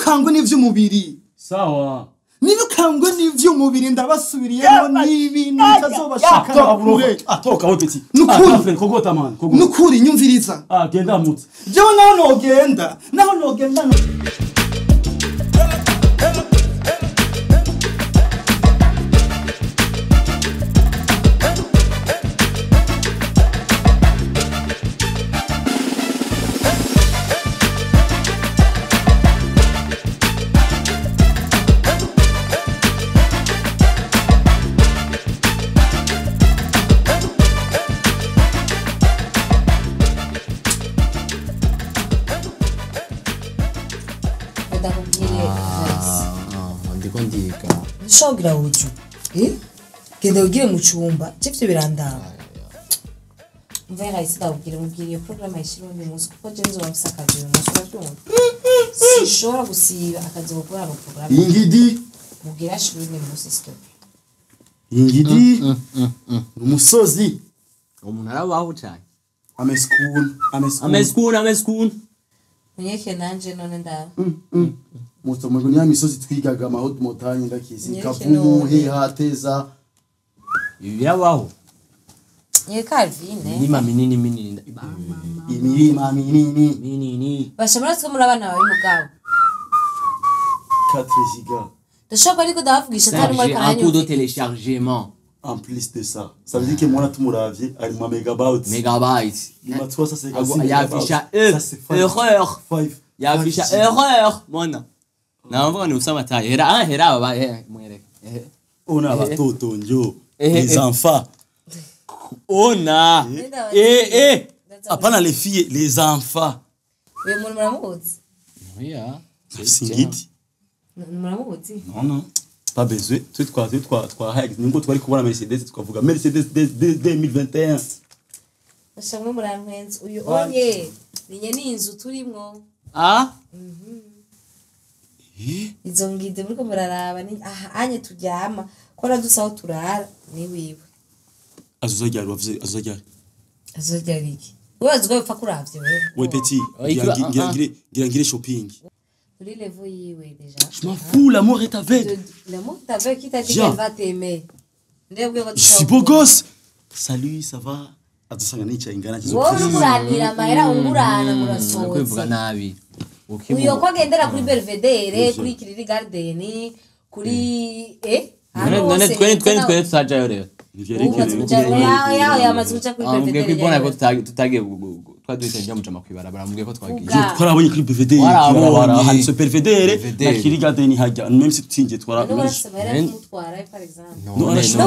Ntimukangwe n'ivy'umubiri. Sawa. Ntimukangwe n'ivy'umubiri ndabasubiriyemo n'ibintu bitazobashikana kure. Toka we petit. Nukuri. Kogota man, kogota. Nukuri nyumviriza. Ah, genda mutse. Jewe naho nogenda, naho nogenda no. Shogira uju. Genda ugire mu cyumba, cyo birandaba. Mve rahisi ndabwira mubwira iyo program ayishira undi munsi kuko je nzoba mfise akazi uyu munsi urabyumva. Sinshobora gusiba akazi gukora mu program. Ingidi mubwira ashira undi munsi stop. Ingidi umusozi. Umuntu arabaho cyane. Ameskun, ameskun. Ameskun, ameskun. Munyeke nanje none ndaba. Muto mwe ni misozi twigaga amaho montagne ndakisi kavumu he hateza birabaho. Nye Calvin. Imirima minini minini. Imirima minini minini. Bashobora twe muri abana bawe mugabo. 4 giga. Ndashaka ariko ndabavugisha atari muri Un coût de téléchargement. En plus de ça, ça veut dire que moi tumuravye ari mu megabytes. Megabytes. Ni 356 yafisha erreur. Yafisha erreur mwana. Naomba ni usama tayi. Hera hera baba mwereke. Ona batoto njo les enfants. Ona. Hapana les filles, les enfants. Wewe muri muramuzi? Yeah. Singiti. Muramuzi? Non non. Pas besoin. Tu twa twa twa ningo twari kubona Mercedes twavuga Mercedes 2021. Bashamwe murantwenze uyu onye ninye ni inzu turimwo. Ah? Izo ngide muriko muraraba ni aha anye turyama kora dusaho turara ni wiwe. Azozajyari wavuze azozajyari. Azozajyari iki? Wewe azgo bipfa kuravye wewe. We petit, ngira ngire shopping. Kuri level yiwe déjà. Je m'en fous, l'amour est aveugle. L'amour est aveugle qui t'a dit qu'elle va t'aimer. Je suis beau gosse. Salut, ça va? Adusanga nicaye ingana kizo. Wowe uranira amahera ungurana murasohotse. Kwivuga nabi. Uyo ko agendera kuri Belvedere, kuri Kiriri Garden, kuri None twe tutajayo rero. Yawe yamaze kuja kuri Belvedere. Mubwiye ko tutagiye twaduhita njya mujama kwibarabara mubwiye ko twagiye. Twarabonye kuri Belvedere. Twarabonye handitse Belvedere na Kiriri Garden hajya même si tutingiye twara. No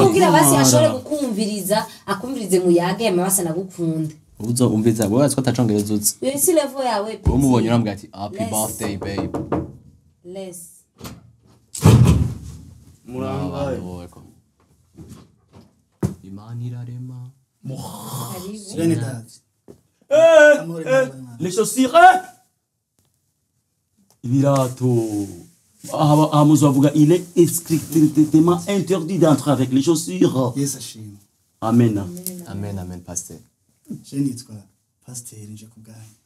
kugira basi ashobore gukumviriza akumvirize muyage amabasa nagukunda. Uzo umviza wowe ko atacongereza uzi. Uyo si level yawe. Uwo mubonye urambwira ati happy birthday babe. Less. Murangaye. Imana irarema. Les chaussures. Ibirato. Ah muzavuga il est strictement interdit d'entrer avec les chaussures. Yes ashimwe. Amen. Amen amen pasteur. Je nitwa pasteur nje kubwanyu.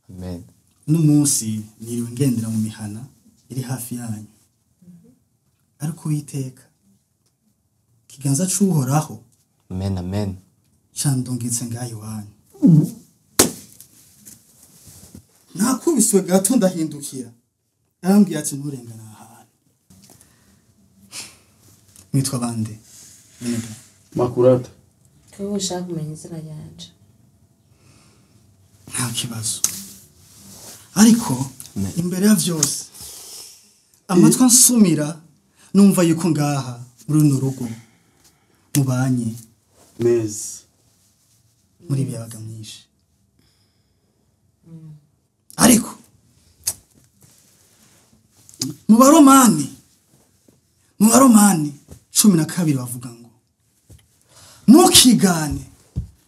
Amen. N'umunsi niriwe ngendera mu mihana iri hafi yanyu. Ariko Uwiteka kiganza c'Uhoraho. Amen amen. Candungitse ngaho iwanyu. Nakubiswe gato ndahindukira. Arambwira ati nturengana ahantu. Mwitwa bande? Makurata. Kuba ushaka kumenya izina ryanje. Nta kibazo. Ariko imbere ya vyose amatwi ansumira numva yuko ngaha muri runo rugo mubanye neza muri biyaga myinshi. Ariko mu Baromani 12 bavuga ngo ntukigane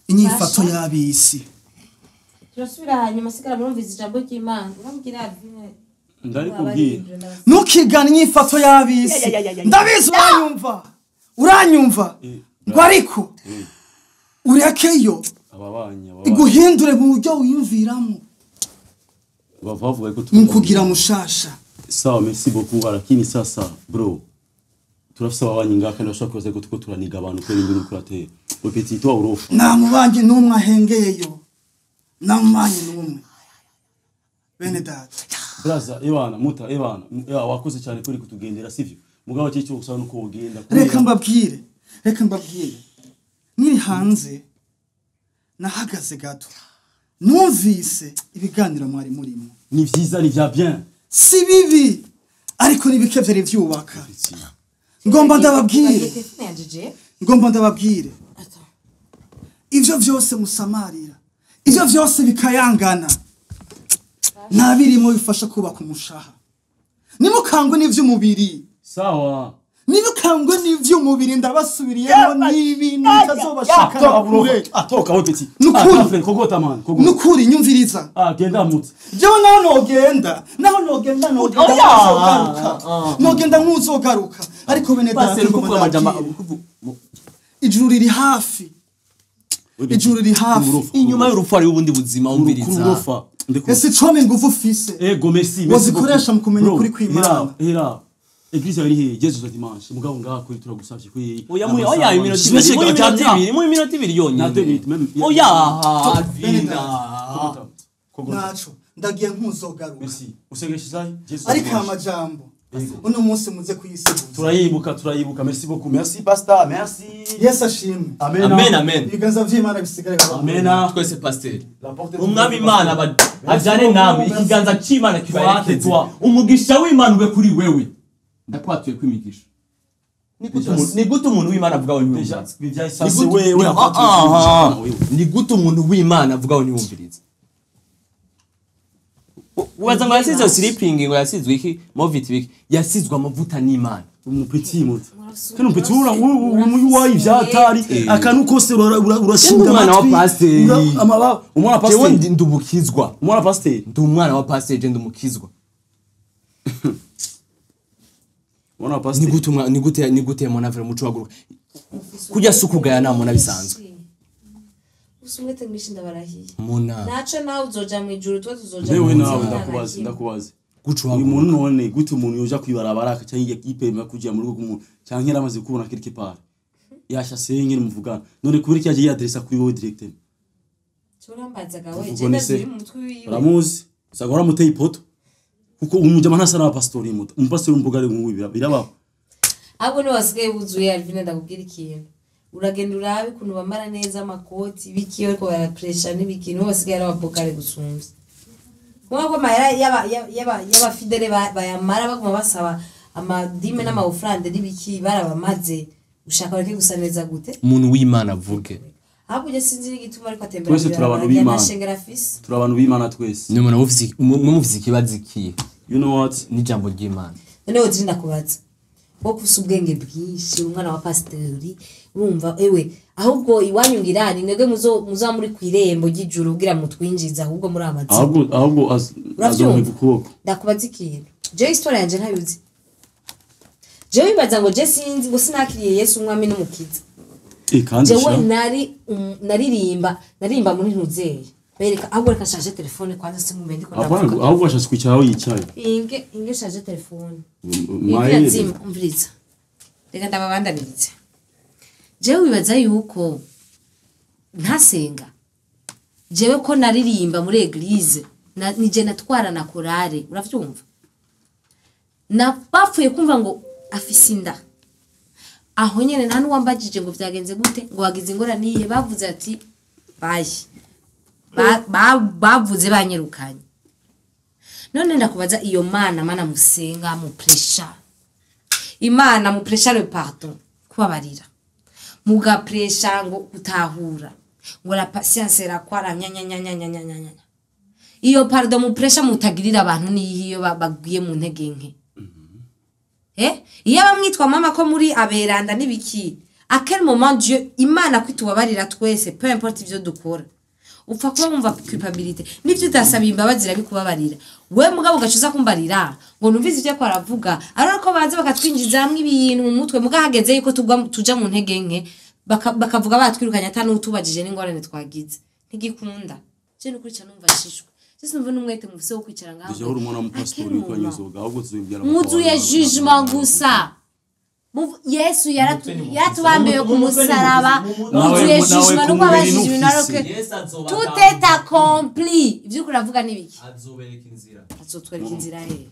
inyifato y'abisi. Turasubira hanyuma sigara murumviza ijambo ry'Imana urambwira Alvine ndari kubwira ntukigane inyifato y'abisi. Ndabizi uranyumva ngo ariko urekeyo iguhindure mu buryo wiyumviramo. Bavuga ko Mu kugira mushasha. Sawa, merci beaucoup, lakini sasa bro, turafise ababanyi ngaha kandi bashobora kubaza ko tuko turaniga abantu kubera induru uriko uratera. We petit, toi urofa. Nta mubanyi n'umwe ahengeyeyo, nta mubanyi n'umwe, bene data. Braza, ebana muta, ebana ya, wakoze cyane kuri kutugendera, sivyo? Mugabo cyo gusaba nuko wogenda. Reka mbabwire, reka mbabwire, nkiri hanze nahagaze gato, numvise ibiganiro mwari murimo. Ni vyiza, ni vya bien. Si bibi, ariko ni bike vyari vyubaka. Ngomba ndababwire, Telefone yanje je. ngomba ndababwire, ivyo vyose musamarira, ivyo vyose bikayangana, nta birimo bifasha kubaka umushaha. Nimukangwe n'ivy'umubiri. Sawa. Nimukangwe n'ivy'umubiri, ndabasubiriyemo, n'ibintu bitazobashikana Toka kure. burofa. Ah, toka we petit. Nukuri. Ah, frère, kogota man, kogota. Nukuri, nyumviriza. Ah, genda muta. Jewe naho nogenda, naho nogenda, nogenda Oya! nk'uzogaruka, nogenda nk'uzogaruka, ariko bene data, Pastor, ngomba kuvuga amajambo ndababwire, ijuru riri hafi, ijuru riri hafi. Inyuma y'urupfu hariho ubundi buzima, wumviriza. Urofa. Ese icome ingufu ufise Ego, merci, merci. wazikoresha mu kumenya Bro, ukuri kw'Imana. Hera, hera. Église yari hehe? Jesu dimanche. Mugabo ngaha kuri turagusavye kuri. Oya, mu oya, iminota ibiri, mu iminota ibiri, mu iminota ibiri yonyine. Na 2 minutes même. Oya. Bene Alvina. Kogota. Kogota. Naco ndagiye nk'uzogaruka. Merci. Usengesha isahi? Jesu. Ariko dimanche. amajambo uno munsi muze kuyisiguza. Turayibuka, turayibuka. Merci beaucoup. Merci pastor. Merci. Yesu ashimwe. Amen. Amen, amen. Ibiganza vy'Imana bisigare. Amen. Twese, pasteur. La porte est Umwami ouverte. Imana ajane namwe, ikiganza c'Imana kibaherekeze, Toi. umugisha w'Imana ube kuri wewe. Ndakwatuye kwimigisha. Ni gute umuntu w'Imana avuga we Déjà, ntiwumvirize? déjà ça Ni c'est gute- wewe. Ah, ah, ah. Ni gute umuntu w'Imana avuga we ntiwumvirize? Ubaza ngo yasizwe sleeping, ngo yasizwe iki, movit biki, yasizwe amavuta n'Imana. Umupetit muto. Kano petit ura umuyi ivyatari akantu kose urashinga Ndi umwana wa amatwi. pasiteri. Amaba umwana wa Jewe pasiteri. ndumukizwa. Umwana wa pasiteri. Ndi umwana wa pasiteri, je ndumukizwa. Umwana wa Ni pasiteri. gute ni gute mona vere muco waguruka kurya sukugaya namona bisanzwe? Ufise umwete mwinshi, ndabarahiye. Mona. Naco nawe uzoja mw'ijuru, twe tuzoja Wewe mu nawe nzira. ndakubaza, ndakubaza. Guca Uyu uhaguruka. muntu none gute umuntu yoja kwibarabara akaca yipema kuja mu rugo rw'umuntu canke yaramaze kubona quelque part yashase nyene muvugana, none kubera iki yaje yadressa kuri wowe directement? Turambazaga we. Vous Je connaissez. ndazi uri mu mutwe wiwe. Uramuzi, usanga waramuteye ipoto, kuko umujama ntasa n'abapasitori muto. Umupasitori w'umugore nk'uyu birabaho. Ahubwo niwe wasigaye wuzuye. Alvine, ndakubwira ikintu, uragenda urabe ukuntu bambara neza, amakoti biki, ariko barapresha n'ibiki, niwe basigaye ari ababokare gusumvya, kubona ko amahera y'abafidele bayamara baguma basaba amadime n'amaofrande n'ibiki, barabamaze. Ushaka bareke gusa neza gute? Umuntu w'Imana avuge. Ahubwo ujya sinzi n'igituma ariko atembera Twese turi abantu b'Imana. Nashengera afise. Turi abantu b'Imana twese. Ni umuntu mufise ikibazo ikihe? You know what? N'ijambo ry'Imana. Noneho turi ndakubaza, wo kufise ubwenge bwinshi, umwana wa pasiteri, urumva ewe, ahubwo iwanyu ngira ni mwebwe muzoba muri ku irembo ry'ijuru kugira mutwinjize, ahubwo muri amatsiko. Ahubwo Uravyumva? azompa ukuboko. Ndakubaza ikintu, jewe histoire yanje ntayuzi. Jewe bibaza ngo je sinzi, ngo sinakiriye Yesu umwami n'umukiza. Eh, kandi Jewe sha nari naririmba muri ntuzeye bereka. Ahubwo reka nshaje telefone kwanza, sinkumbe ndiko Hapana, ndavuga. ahubwo ashatse kwicara aho yicaye. Inge, inge shaje telefone. Mahere. Zima, umviriza, reka ndababandanirize. Jewe wibaza yuko ntasenga? Jewe ko naririmba muri église, nije natwara na korale, uravyumva? Na bapfuye kumva ngo afise inda, aho nyene nta n'uwambajije ngo vyagenze gute, ngo wagize ingorane iyihe. Bavuze ati bayi. Bavuze banyirukanye. None ndakubaza, iyo mana musenga, mupresha Imana, mupresha le pardon, kubabarira, mugapresha ngo gutahura, ngo la patience irakwara nyanyanyanyanyanyanya, iyo pardon mupresha mutagirira abantu niyi iyo baguye mu ntege nke? Iyo abamwitwa mama ko muri aberanda n'ibiki, à quel moment Dieu, Imana kwitubabarira twese, peu importe ivyo dukora, upfa kuba wumva culpabilité n'ivyo utasaba imbabazi irabikubabarira. We mugabo ugaca uza kumbarira ngo numvise ivyo ko aravuga, ariko ko baza bakatwinjiza hamwe ibintu mu mutwe, muga hageze yuko tugwa tuja mu ntege nke, bakavuga batwirukanye ata n'utubajije n'ingorane twagize. Ntigikunda. Je nukuri ca numva shishwe. Sinumva n'umwete mufise wo kwicara ngaho. Deja uri umwana w'umupasitori Akiri uriko mama. anyozoga ahubwo tuzobibyara. Mwuzuye jugement gusa. Yesu yaratubambiwe ku musaraba. Mwuzuye Nawe jugement ku nuko mubiri abajije ibintu ntufise. aroke. Yesu azoba Tout est accompli. Ivyo uriko uravuga ni biki? Azobereka inzira. Azotwereka inzira he?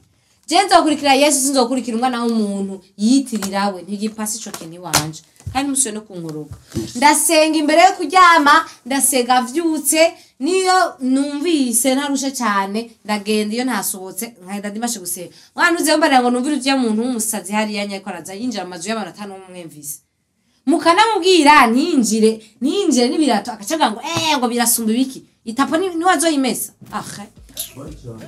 Je nzokurikira Yesu, sinzokurikira umwana w'umuntu yiyitirira we. Ntigipasi ico kintu iwanje, kandi musubire no kunkuruka. Ndasenga imbere yo kuryama, ndasenga vyutse, niyo numvise ntarushe cyane ndagenda, iyo ntasohotse nkahenda ndimashe gusenga. Mwana uze mbarira ngo numvire ujya muntu w'umusazi hariya nyariko araza yinjira mu mazu y'abantu atanumwemvise, mukanamubwira ntiyinjire, ntiyinjire n'ibirato, akacavuga ngo ngo birasumba ibiki itapo niwe azoyimesa ahe. Cyane.